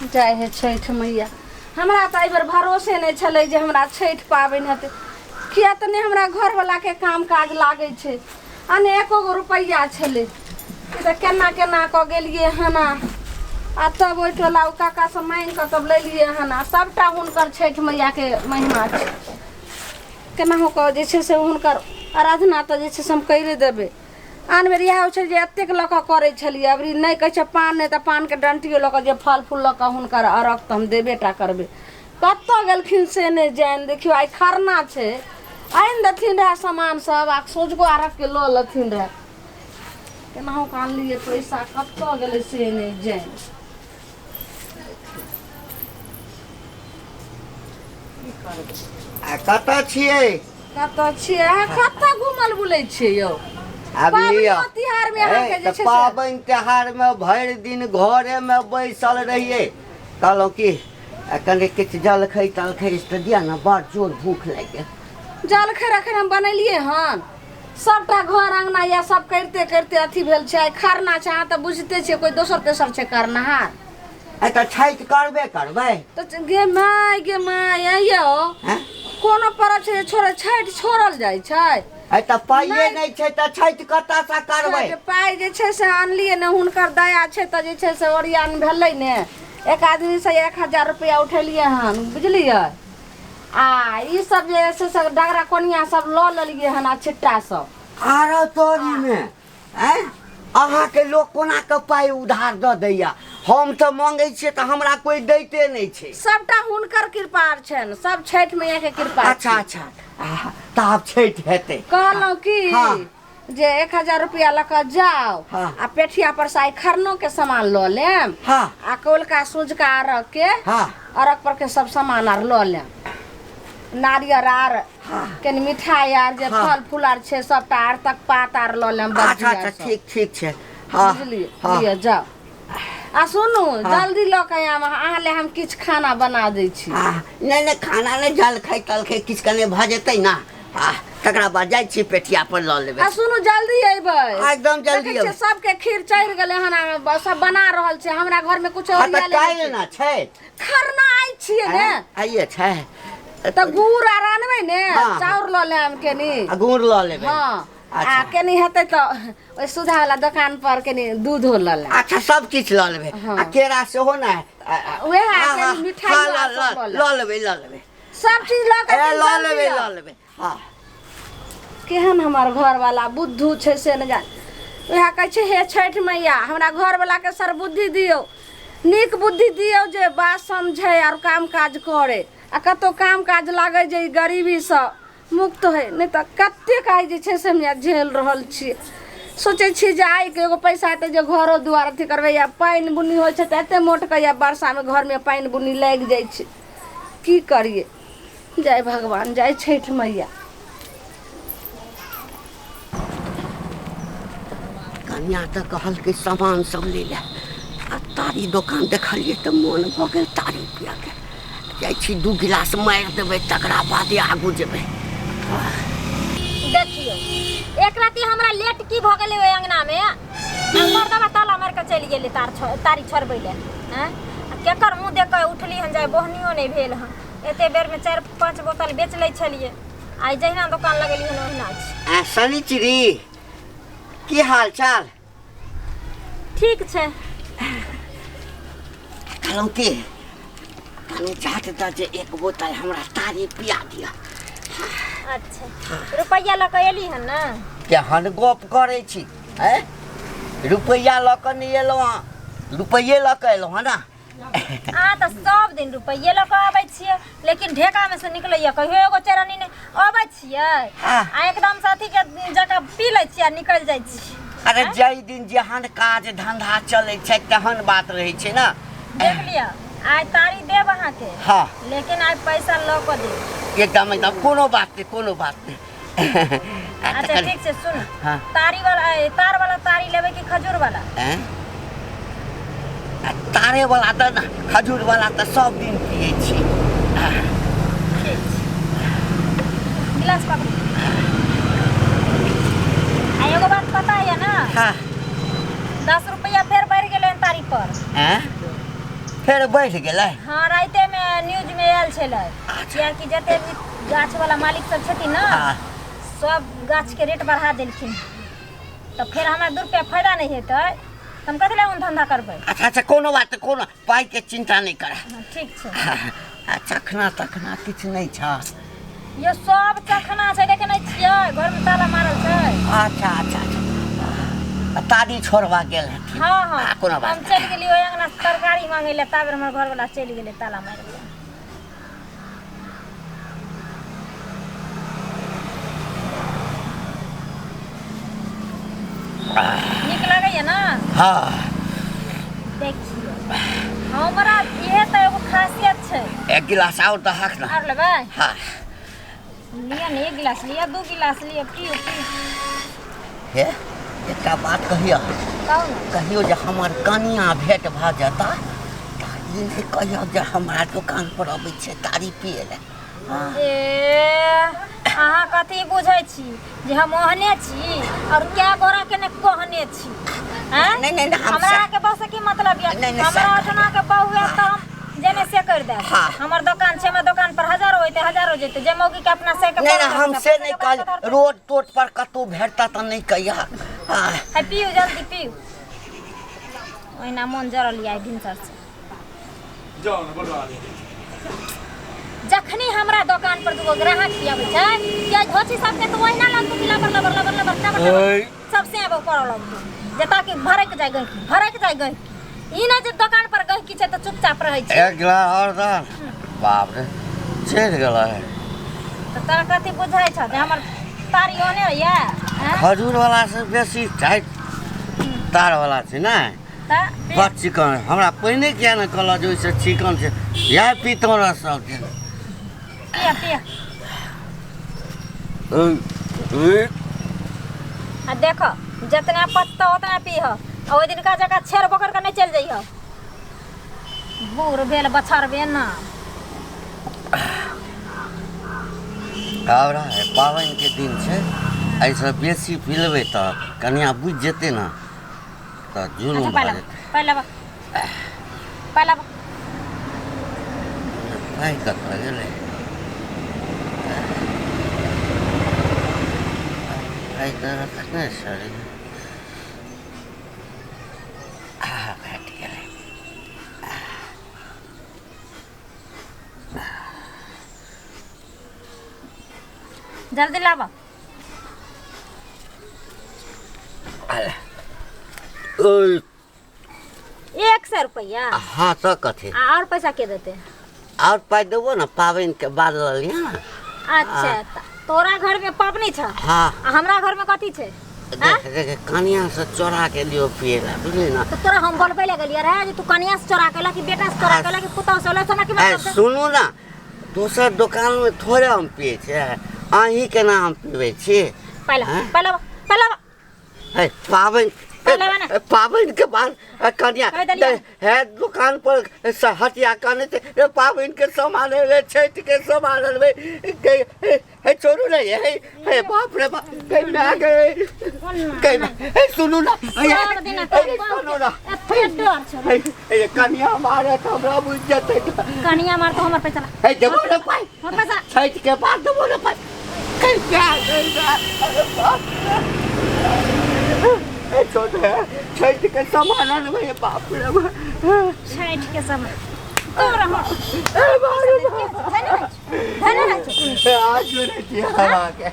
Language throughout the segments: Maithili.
जय हे छठि मैया। हमरा तऽ एहिबेर भरोसे नहि छलै जे हमरा छठि पाबनि हेतै, किया तऽ नहि हमरा घरवलाके काम काज लागै छै आ नहि एको गो रुपैआ छलै। ई तऽ केना केना कऽ गेलियै हन आ तब ओहि टोला ओ काकासँ माँगि कऽ तब लेलियै हन। आ सभटा हुनकर छठि मैयाके महिमा छै। केनाहु कऽ जे छै से हुनकर आराधना तऽ जे छै से हम करिए देबै। आन बेर इएह होइ छै जे एतेक लऽ कऽ करै छलियै, अबरी नहि कहै छै पान नहि तऽ पानके डंटियो लऽ कऽ जे फल फूल लऽ कऽ हुनकर अर्घ तऽ हम देबे टा करबै। कतऽ गेलखिन से नहि जानि। देखियौ आइ खरना छै, आनि देथिन रहए सामान सब आ सोझको अर्घके लऽ लेथिन रहए। केनाहु कऽ आनलियै पैसा, कतऽ गेलै से नहि जानि। आ कतऽ छियै? कतऽ छियै अहाँ? कतऽ घुमल बुलै छियै यौ? आब लिअ। पाबनिओ तिहार मे अहाँके जे तऽ छै से पाबनि तिहार मे भरि दिन घरे मे बैसल रहियै। कहलहुँ कि आ कनि किछु जलखै तलखै तऽ दिअ ने, बड़ जोर भूख लागि गेल। जलखै रखै हम बनेलियै हन। सबटा घर अंगना या सब करिते करिते अथी भेल छै। आइ खरना छै, अहाँ तऽ बुझिते छियै कोइ दोसर तेसर छै करनहार। आ तऽ छठि करबे करबै। तऽ गे माय, गे माय, आँय यौ। हैं? कोनो पर्व छै जे छोड़े छठि छोड़ल जाइ छै? आ तऽ पाइए नहि छै तऽ छठि कतऽसँ करबै? छठि पाइ जे छै से आनलियै ने, हुनकर दया छै तऽ जे छै से ओरियान भेलै ने। एक आदमीसँ 1000 रुपैआ उठेलियै हन, बुझलियै? आ ई सब जे छै से डगरा कोनिया सब लऽ लेलियै हन आ छिट्टा सब। आरो तोरीमे आँय अहाँके लोक कोना कऽ पाइ उधार दऽ दैया? हम तऽ मांगै छियै तऽ हमरा कोइ दैते नहि छै। सबटा हुनकर कृपा आर छनि, सब छठि मैया के कृपा। अच्छा अच्छा, आहा, तऽ आब छठि हेतै। कहलहुँ की जे 1000 रुपया लऽ कऽ जाउ आ पेठिया पर से आइ खरनो के सामान लऽ लेम आ कौलका सुझका अर्घ के अर्घ पर के सब सामान आर लऽ लेम, नारियर आर कनि मिठाई आर जे फल फूल आर छै सबटा आर तक पात आर लऽ लेम। अच्छा बज्जी आर अच्छा सब। ठीक ठीक छै। हँ। बुझलियै? हँ। लिअ जाउ आ सुनू, जल्दी लऽ कऽ आयब, अहाँ ले हम किछु खाना बना दै छी। हँ, नहि नहि, खाना नहि, जलखै तलखै किछु कने भऽ जेतै ने, आ तकरा बाद जाइ छी पेठिया पर लऽ लेबै। आ सुनू, जल्दी अयबै। एकदम जल्दी देखै छियै अयबै। सबके खीर चढ़ि गेलै हन आ सब बना रहल छै, हमरा घर में कुछ हँ तऽ ओरियाले नहि काल्हि छै। ने छै। खरना आइ छियै ने। आइए छै। तऽ गुड़ आर आनबै ने? हँ। चाउर लऽ लेब कनि। आ गुड़ लऽ लेबै। हँ। अच्छा। आ कनि हेतै तऽ ओहि सुधा वाला दोकान पर कनि दूधो लऽ लेब। अच्छा, सब किछु लऽ लेबै। हँ। आ केरा सेहो ने? उएह हँ, कनि हँ, मिठाइयो हँ, आर सब लऽ लऽ लेब। लऽ लेबै, लऽ लेबै। सब चीज लऽ कऽ ए तू लऽ जल्दी लेबै आउ। लऽ लेबै। हँ। केहन हमर घरवाला बुद्धू छै से नहि जान। उएह कहै छै, हे छठि मैया, हमरा घरवालाके सरबुद्धि दियौ, नीक बुद्धि दियौ जे बात समझै आओर काम काज करै आ कतहु काम काज लागै जे ई गरीबीसँ मुक्त होइ। नहि तऽ कतेक आइ जे छै से हम झेल रहल छियै। सोचै छियै जे आइके एगो पैसा हेतै जे घरो दुआर अथी करबै। या पानि बुन्नी होइ छै तऽ एतेक मोटके या वर्षामे घरमे पानि बुन्नी लागि जाइ छै। की करियै? जय भगवान, जय छठि मैया। कनिया तऽ कहलकै सामान सब लै लए आ तारी दोकान देखलियै तऽ मोन भऽ गेल तारी पियके। जाइ छी, 2 गिलास मारि देबै, तकरा बादे आगू जेबै। देखियौ, एक राति हमरा लेट की भऽ गेलै ओहि अंगनामे, मर्दबा ताला मारि कऽ चलि गेलै तार तारी छोड़बै लए। आँय, आ केकर मुँह देख कऽ उठली हन जाय, बोहनियो नहि भेल हन। एते बेरमे 4-5 बोतल बेच लै छलियै, आइ जहिना दोकान लगेलियै हन ओहिना छै। आ शनिचरी, की हाल चाल? ठीक छै। कहलहुँ की, कनि झाट दऽ जे 1 बोतल हमरा तारी पिया दिअ। अच्छा, रुपैआ लऽ कऽ एली हन ने? केहन गप करै छी? आँय, रुपैआ लऽ कऽ नहि एलहुँ हँ, रुपैए लऽ कऽ एलहुँ हँ ने। अहाँ तऽ सब दिन रुपैए लऽ कऽ आबै छियै, लेकिन ढेकामे से निकलैया कहियो एगो चरनी नहि। अबै छियै आ एकदम से अथी के जकाँ पी लै छियै आ निकलि जाइ छियै। अरे जाहि दिन जेहन काज धंधा चलै छै तेहन बात रहै छै ने। देख लिअ, आइ तारी देब अहाँके। हँ। लेकिन आइ पैसा लऽ कऽ देब। एकदम एकदम, कोनो बात नहि, कोनो बात नहि। अच्छा ठीक छै, सुन। हाँ। तारी वाला, ए, तार वाला तारी लेबै कि खजूर वाला? हैं? आ तारे वाला तऽ ने, खजूर वाला तऽ सब दिन पियै छी। ठीक छै, गिलास पकड़ू। आ एगो बात पता यऽ ने? हाँ। 10 रुपया फेर बढ़ि गेलै हन तारी पर। हैं? फेर बढ़ि गेलै। हाँ, राइते में न्यूज में आयल छलै, कियाकि जते भी गाछ वाला मालिक सब छथिन ना, सब गाछ के रेट बढ़ा देलखिन, तऽ फेर हमरा 2 रुपया फायदा नहि हेतै तऽ हम कथी लए ओहन धंधा करबै। अच्छा अच्छा, कोनो बात नहि, कोनो पाइके चिन्ता नहि कर। हाँ, ठीक छै। आ चखना तखना किछु नहि छ? यो सब चखना छै, देखे नहि छियै घरमे ताला मारल छै। अच्छा अच्छा अच्छा, आ तारी छोड़बा गेल हथिन? हाँ हाँ। आ, कोनो बात हम चलि गेलियै ओहि अंगना से तरकारी मांगै लए, ताबे हमर घरवला चलि गेलै ताला मारि गेलै। नीक लगैया ना? हाँ। देखियौ, हमरा इहे तऽ एगो खासियत छै। एक गिलास आओर दहक ने। आर लेबै? हाँ। लिअ ने, एक गिलास लिअ, 2 गिलास लिअ, पिउ पिउ। हे, एकटा बात कहियो? कहू ने। कहियो जे हमर कनिया भेंट भऽ जेता तऽ ई नहि कहियो जे हमरा दोकान पर अबै छै तारी पियै लए। हाँ। ए, अहाँ कथी बुझै छी जे हम ओहने छी और क्या गोरा के ने कहने छी? हैं? नहीं, नहीं, नहीं, हम हमरा के बस की मतलब या नहीं, नहीं, हमरा सएह ओठना के बहु है तऽ हम जेने से कर देब। हाँ। हमर दोकान छै, हमर दोकान पर हजारो होइते हजारो जेते, जे मौगी के अपना से के नहीं पड़ल नहीं, हम रहतै, से अपना नहीं दोकान कहल पर धरतै। रोड तोड पर कतहु भेटता तऽ नहि कहिया। हाँ। है पिउ, जल्दी पिउ, ओहिना मोन जरल यऽ भिनसर से। जाओ ने बड़वा दे। जखनी हमरा दोकान पर दूगो ग्राहक आबै छै कि धोची सबके तऽ ओहिना लगतौ कि लबर लबर लबर लबर लबर लबर ओय। सबसे आबऽ करऽ लगतौ, जतऽ कि भरक जाय गहिकी, भरक जाय गहिकी। ई नहि जे दोकान पर गहिकी छै तऽ चुपचाप रहै छै। एक गिलास आओर दह। बाप रे, चढ़ि गेलै। तऽ तोरा कथी बुझाइ छौ जे हमर तारी ओहने होइया? आँय? खजूर वाला से बेसी टाइट तार वाला छै ने। तऽ बड़ चिकन। हमरा पहिने किया ने कहलक जे ओहिसँ चिकन छै? इएह पीतहुँ रह सब दिन। पिया पिया। ओय, आ देखो, जितना पचतौ उतना पीह, आ ओहि दिनका जकाँ छेर बोकर के नहि चलि जइह, बूढ़ भेल बछर भेल ना। हमरा पाबनिके दिन छै, एहिसँ बेसी पी लेबै तऽ कनिया बुझि जेतै ने तऽ जुलुम अच्छा भऽ पहला जेतै। पहला पहला। पाइ कतऽ गेलै? पाइ तऽ रखने छलै। आ, भेट गेलै। जल्दी लाबऽ। ओय। 100 रुपैआ? हाँ, तऽ कथी? आ और पैसा के देते? आओर पाइ देबो ने, पाबनिके बाद लऽ लिअ ने। अच्छा, त तोरा घर में पबनी छ? हाँ। आ हमरा घर में कथी छै? देख देख, कनिया से चोरा के लियो पिए ला, बुझली ना? तो तोरा हम बोलबै लए गेलियै रहे जे तू कनिया से चोरा केला कि बेटा से चोरा केला कि पुतहु से हमरा की ए मतलब छै? सुनू ना, दोसर दोकान में थोड़े हम पिए छियै, अहीं के ना हम पीबै छी। पहला हाँ? पहला पहला। है पाबनि पहला ना। पाबनि के बाद कनिया कहि देलियै। है दुकान पर से हटिया कहने छै, रे पाबनि के सामान एलै, छठि के सामान एलै, हे छोड़ू ने, हे हे बाप रे बाप, गई माय गई गई, हे सुनू ना, हे सब दिना हे सुनू ना, एते डर छौ? हे हे कनिया मारत हमरा, बुझि जेतै तऽ। कनिया मार तो हमर पैसा ला। हे देबो ने पाइ। हमर पैसा। छठि के बाद देबो ने पाइ। गई माय गई माय, अरे बाप रे, हे छोड़, छठि के सामान अनबै, बाप रे बाप। छठि के समय तोरा हमर ए बाप रे बाप। धने रहै छौ? ए, आज सुनै छी अहाँके।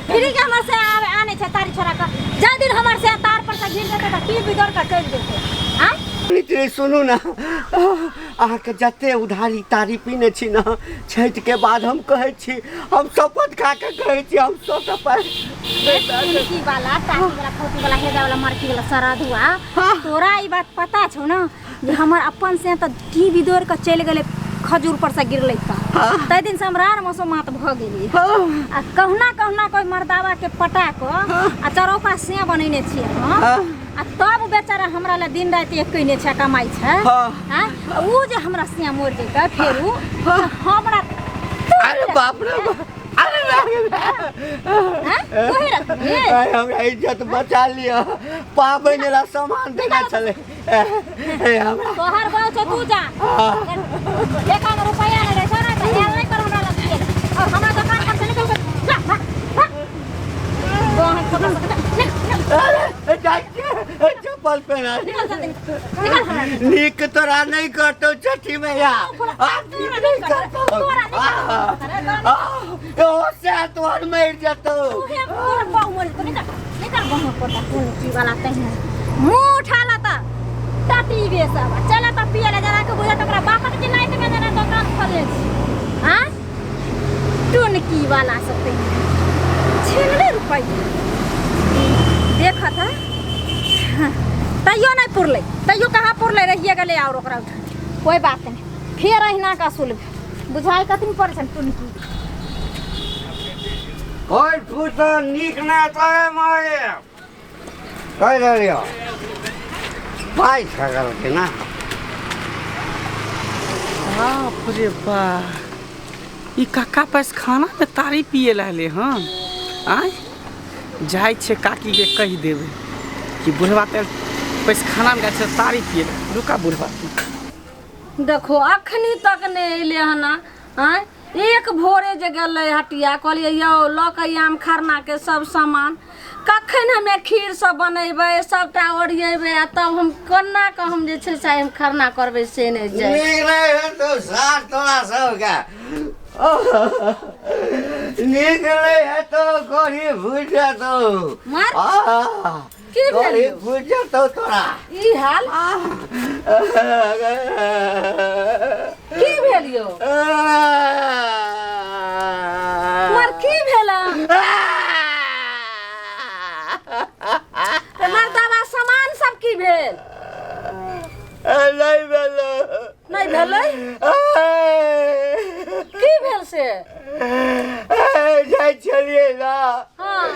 फिरी के हमर से आवे आने छै तारी छोड़ा के, जाहि दिन हमर से तार पर से गिर जेतै तऽ पी बिगड़ के चलि जेतै। आँय? मित्री, सुनू ने, अहाँके जते उधारी तारी पीने छी ने, छठि के बाद हम कहै छी, हम शपथ खा के कहै छी, हम सबटा पाइ तुलसी वाला टाकी वाला खोती वाला हेजा वाला मरकी वाला सरधुआ, तोरा ई बात पता छौ ना जे हमर अपन से तऽ टीवी दौड़ के चलि गेलै, खजूर पर से गिरलै तऽ ताहि दिन से हमरा आर मसोमात भऽ गेली, आ कहुना कहुना कोई मर्दावा के पटा कऽ आ चरौका से बनेने छियै हम, आ तब बेचारा हमरा लए दिन राति एक कयने छै, कमाइ छै। आँय? उ जे हमरा से मरि जेतै फेरू तऽ हमरा अरे बाप रे बाप, अरे बाप रे बाप। आँय? तोही रखबही? अरे हमरा इज्जत बचा लिअ, पाबनि वाला सामान देने छलै। हे हमरा तोहर गाँव छौ तू जा एक आना रुपया नहि रहै छौ ने तऽ आयल नहि कर हमरा लग पियै लए। और हमरा दोकान पर से निकल के जा भाग भाग गाँव छोटा सा निकल निकल अरे जाइ छियै चप्पल पहिरा निकल जल्दी निकल निकल हमरा नीक तोरा नहि करतौ छठी मैया आ नीक नहि करतौ तोरा नहि करतौ। आ, ओ से तोहर मरि जेतौ तोहे तोहर बाऊ मरि जेतौ निकल निकल गाँव कोटा कोन की वाला तहिना मुँह उठा लता टटी बे सब चल त पिए ले जरा के बुझत ओकरा बापक जे नाइट में जेना दोकान खोलने छी हाँ टोनकी वाला सब तहिना छीनले रुपैया देखत है हाँ, तैयो नहीं पुरलै तैयो कहाँ पुरलै रहिए गेलै और ओकरा उठा कोई बात नहीं फेर अहिना का असुल बुझाइ कथी पड़ै छै टुनकी कोइ फूट नीक नहि तोरे मारे कहि रहलियो पाइ छगल के ना बाप रे बा ई काका पास खाना में तारी पिए रहले हन आय जाइ छै काकी के कहि देबै कि बुढ़वा तऽ पैसखाना में जाइ छै तारी पिए लए रुका बुढ़वा देखो अखनी तक नहि अयलै हन आँय एक भोरे जे गेलै हटिया कहलियै यौ लऽ कऽ आम खरनाके सब सामान कखन हमे खीर सब बनेबै सबटा ओरियेबै आ तब हम कोना कऽ हम जे छै से आइ हम खरना करबै से नहि जाय नीक नहि हेतौ सार तोरा सबके नीक नहि हेतौ गोरी फूटि जेतौ मार। आ, की भेल गोरी यौ? फूटि जेतौ तोरा ई हाल की भेल यौ मार की भेल तऽ मर्दाबा सामान सब की भेल नहि भेल नहि भेलै की भेल से जाइ छलियै ना हाँ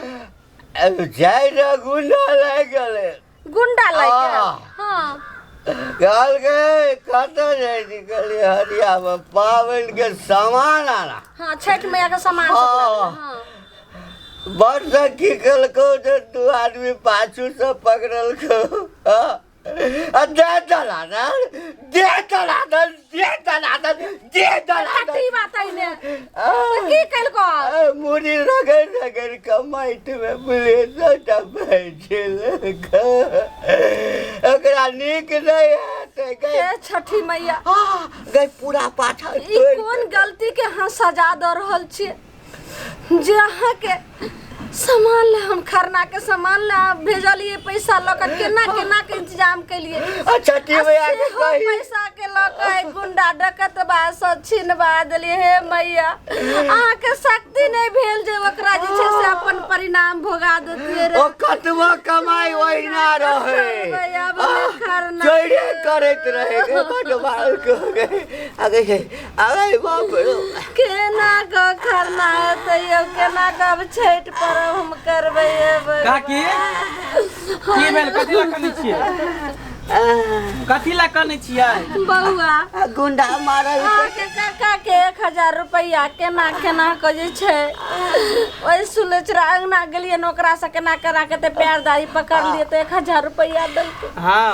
जाइ रऽ गुंडा लागि गेलै गुंडा लागि गेल हाँ। हाँ कहलकै कतऽ जाइ छी कहलियै हरियामे पाबनिके सामान आना हाँ छठि मैया के सामान सब हाँ। लागल, हाँ बड़ की केलकौ जे दू आदमी पाछूसँ पकड़लकौ हँ आ दे दलादन दे दलादन दे दलादन दे दलादन कट्टी बात एने तऽ की केलको मुड़ी रगड़ रगड़ कऽ माटिमे बुलेसटा बैठेलक एकरा नीक नहि हेतै गै हे छठी मैया आ, गै पूरा पाछा ई कोन गलती के अहाँ सजा दऽ रहल छियै जे अहाँके सामान ला हम खरना के सामान ला भेजलिए पैसा लऽ कऽ केना केना के इंतजाम केलिए अच्छा ठीक भैया के सेहो कही पैसा के लऽ कऽ गुंडा डकत बा सब छिनबा देलिए हे मैया अहाँके शक्ति नहि भेल जे ओकरा जे छै से अपन परिणाम भोगा देतियै रे ओ कतबो कमाई ओहिना रहे करबै आब नहि खरना चोरे करैत रहे गे बड बाल के गे अगे अरे बाप रे केना कऽ खरना हेतै यौ केना कऽ आब छठि पर्व हम करबै हे काकी की भेल कथी लए कनै छियै कथी लए कनै छियै बौआ गुंडा मारल अहाँके काका के 1000 रुपैआ केना केना कऽ जे छै ओहि सुलोचना अङ्गना गेलियै ने ओकरासँ केना केना के तऽ पैर दाढ़ी पकड़लियै तऽ 1000 रुपैआ देलकै हँ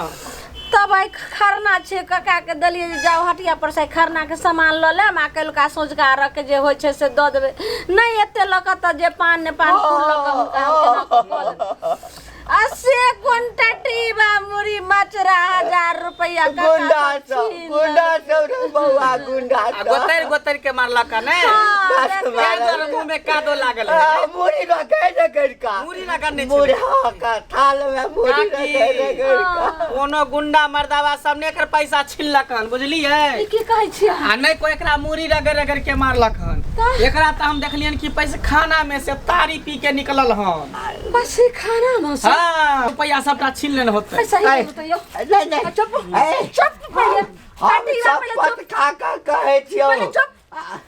तब आइ खरना छै काका के देलियै जे जाउ हटिया पर से खरना के सामान लऽ लेब आ कल्हुका सँझुका अर्घ के जे होइ छै से दऽ देबै नहि एते लऽ कऽ तऽ जे पान ने पान फूल लऽ कऽ हुनका हम केना कऽ कऽ देबै आ से कोन टटीबा मुड़ी मचरा 1000 रुपैआ काका गुंडा से सब छीन गुंडा सब रे बौआ गुंडा आ सब गोतरि गोतरि के मारलक ने हाँ, बस ताहि दुआरे मुँह में कादो लागल आ, है मुड़ी रखे रगड़ का मुड़ी रगड़ने छलै। मुड़ी हाँ, का थाल में मुड़ी काकी। रखे रगड़ का कोनो गुंडा मर्दावा सब ने एकर पैसा छिनलक हन बुझलियै ई की कहै छियै अहाँ? आ नहि कोई एकरा मुड़ी रगड़ रगड़ के मारलक हन तऽ? एकरा तऽ हम देखलियन कि पैसा खाना में से तारी पी के निकलल हन बस ई खाना में से हाँ रुपैआ सबटा छीन लेने होतै सही ऐ, बतैयौ नहीं नहीं चुप ऐ, चुप पहिले हम टटीबा पहिले चुप शपथ खा कऽ कहै छियौ पहिले चुप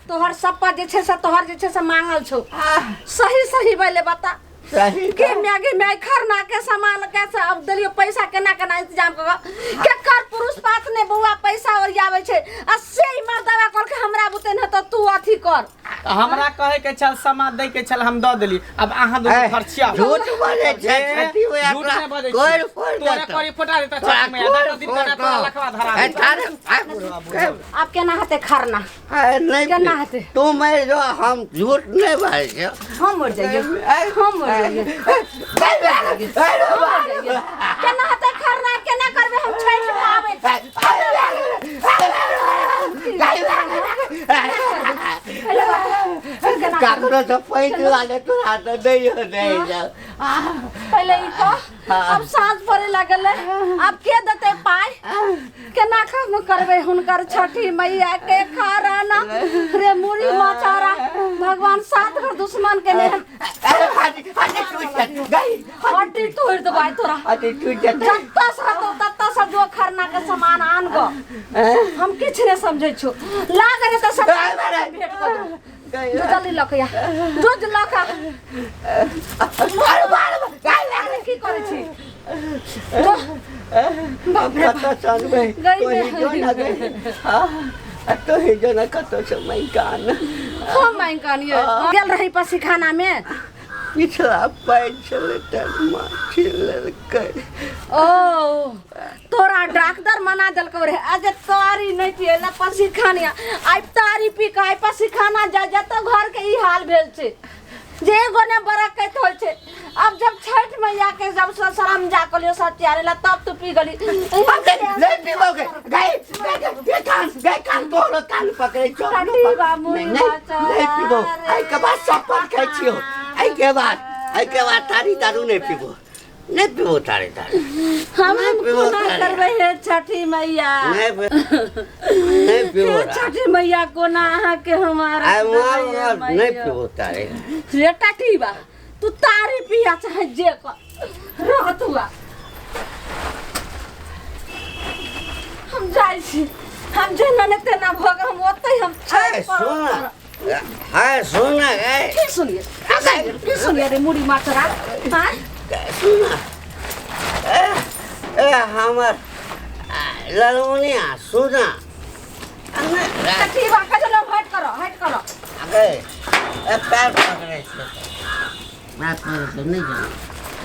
तोहर सप्पा जे छै से तोहर जे छै से मांगल छौ सही सही पहिले बता सही के मैगी मैं खरना के सामान कैसे अब देलियो पैसा केना केना इंतजाम कर केकर पुरुष पात ने बौआ पैसा ओरियाबै छै आ से ई मर्दावा कहलकै हमरा बुते ने तऽ तू अथी कर हमरा कहे के छल सामान दै के छल हम दऽ देली अब अहाँ दुनू ए, खर्चिया झूठ बोले छै छठी मैया झूठ तोरा नहि बजै कोरि छी। फोड़ तोरा देतौ। कोरि फोटा देतौ तोरा छठी मैया कोरि दादा दिन कटा फोड़ तोरा दौ। लखवा धरा ए, देतौ। तारे, आ, बुढ़वा, आब केना हेतै खरना ए, नहीं केना हेतै? तू मरि जो हम झूठ नहीं बाजै छियौ। हम मर जाइए हम मर जाइए केना हेतै खरना केना करबै हम छठि पाबनि केना करबै? ककरो से पैंच वाले तोरा तऽ नहि हो नहि जाओ पहिले ई कह अब साँझ पड़े लगल अब के देतै पाइ केना काम करबै हुनकर छठी मैया के खरना रे मुड़ी मचारा भगवान सात घर दुश्मन के ने हड्डी तोड़ देबै तोरा जत्ता से हतो तत्ता से जो खरना के सामान आन गो हम किछु नहि समझै छु लाग रे तऽ सब भेट कऽ देबौ। जो जल्दी लऽ के आ जो जो लऽ के आ। अरे की करै छी जो बाप रे बाप। तोही जो ना कतौ से मैकान हम मांगि कऽ आनियै गेल रही पसीखाना में पिछला पैर छलै तरमा छीन लेलकै ओ तोरा डॉक्टर मना देलकौ रहे अजे तारी नहि पियै ला पसीखाना आइ तारी पी कऽ आइ पसीखाना जा जतऽ घर के ई हाल भेल छै जे एगो ने बरकत होइ छै अब जब छठ मैया के जब शरम जा कलियो सत्यारे ला तब तू पी गली नहीं पीबोगे गई गई कान गई कान तोरो कान पकड़ै छौ टटी बाबू, नहीं नहीं नहीं पीबो एहि के बाद शपथ खाइ छियौ एहि के बाद एहि के बाद तारी दारू नहीं पीबो नहीं पीबो तारी दारू हम नहीं पीबो कोना तारी। करबै हे छठी मैया नहीं नहीं पीबो हे छठी मैया कोना अहाँके हमारा आइ मार मार नहीं पीबो तारी रे टटी बा तू तारी पिया चाहे जे कर रह तू आ। हम जाइ छी हम जेना ने तेना भऽ गेल हम ओतै हम ए छठि पर्व सुन करब। हाय सुन ए की सुनिए की सुनिए रे मुड़ी माचरा हाँ सुन ए ए हमर ललमुनिया सुन टटी बा कजलो हट करो हट करो अगे ए पैर पकड़ै छै पैर पकड़ै छै नहि जानो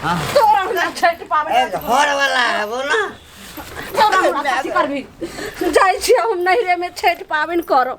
हाँ तोरा हमरा छठि पाबनि ए घर वाला है वो ना तोरा हमरा कथी करबी जाइ छियै हम नैहरे में छठि पाबनि करब